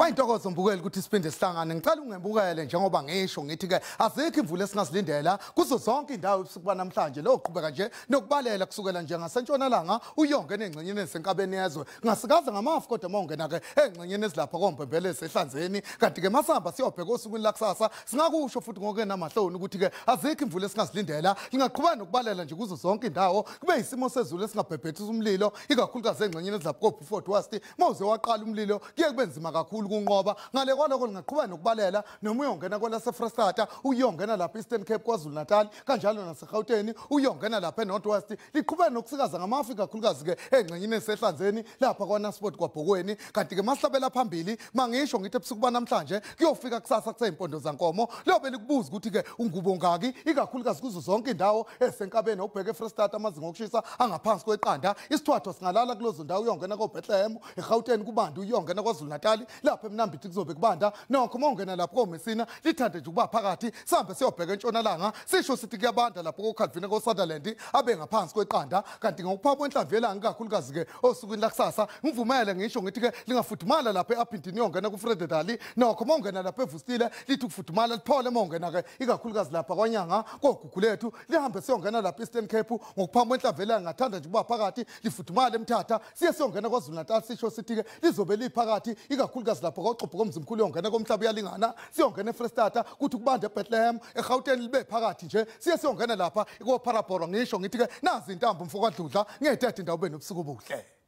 Kwayintokozo mbukeli ukuthi siphinde sihlangane. Ngicela ungembukele njengoba ngisho ngithi ke azikho imvula esingazilindela kuzo zonke indawo ebusuku banamhlanje. Lo qhubeka nje nokubalela kusukela nje ngasentshonalanga uyongena engxenyeni esenkabeni yezwe. Ngasikaze ngamafu kodwa mawungena ke engxenyeni ezilapha kombembele esehlanzeni. Kanti ke masihamba siyobheka osukwini lakusasa singakusho futhi ngokungenamahloni ukuthi ke azikho imvula esingazilindela. Ingaqhubeka nokubalela nje kuzo zonke indawo kube isimo sezulu esingabhebhethisa umlilo ikakhulukazi engxenyeni ezilapha koBeaufort West. Mawuze waqala umlilo kuye kube nzima kakhulu kunqoba. Ngale kwaloko lingaqhubeka nokubalela noma uyongena kwelaseFrestata, uyongena lapha Eastern Cape, KwaZulu Natal, kanjalo naseGauteng, uyongena lapha eNorth West. Liqhubeka nokusikaza ngamafu ikakhulukazi ke engxenyeni esehlanzeni lapha kwaNasport kwaBhokweni. Kanti ke masihlabela phambili mangisho ngithi ebusuku banamhlanje kuyofika kusasa kuseyimpondo zankomo lobe likubuza ukuthi ke ungubo ngaki ikakhulukazi kuzo zonke indawo esenkabeni obheke eFrestata amazinga okushisa angaphansi kweqanda. Isithwathwa singalala kulozo ndawo uyongena koBethlehem, eGauteng kubanda, uyongena KwaZulu Natal lapha eMnambithi kuzobe kubanda. Nokho mawungena lapho koMessina lithande nje ukuba phakathi. Sihambe siyobheka entshonalanga sisho sithi kuyabanda lapho koCalvin koSutherland abe ngaphansi kweqanda. Kanti ngokuphapha kwenhlamvu yelanga ikakhulukazi ke osukwini lakusasa ngivumele ngisho ngithi ke lingafudumala lapha eAppington iyongena kuFredendal. Nokho mawungena lapha eVustile lithi ukufudumala liphole mawungena ke ikakhulukazi lapha kwaNyanga koGugulethu. Lihambe siyongena lapha Eastern Cape ngokuphapha kwenhlamvu yelanga ngathanda nje ukuba phakathi lifudumale eMthatha. Siye siyongena KwaZulu Natal sisho sithi ke lizobe liphakathi ikakhulukazi lapha koXobho komzimkhulu yongena komhlaba uyalingana. Siyongena eFrestata kuthi kubanda eBethlehem, eGauteng libe phakathi nje. Siye siyongena lapha koParabhoro ngisho ngithi ke nazi intambo mfokwadludla ngedede indawo benobusuku obuhle.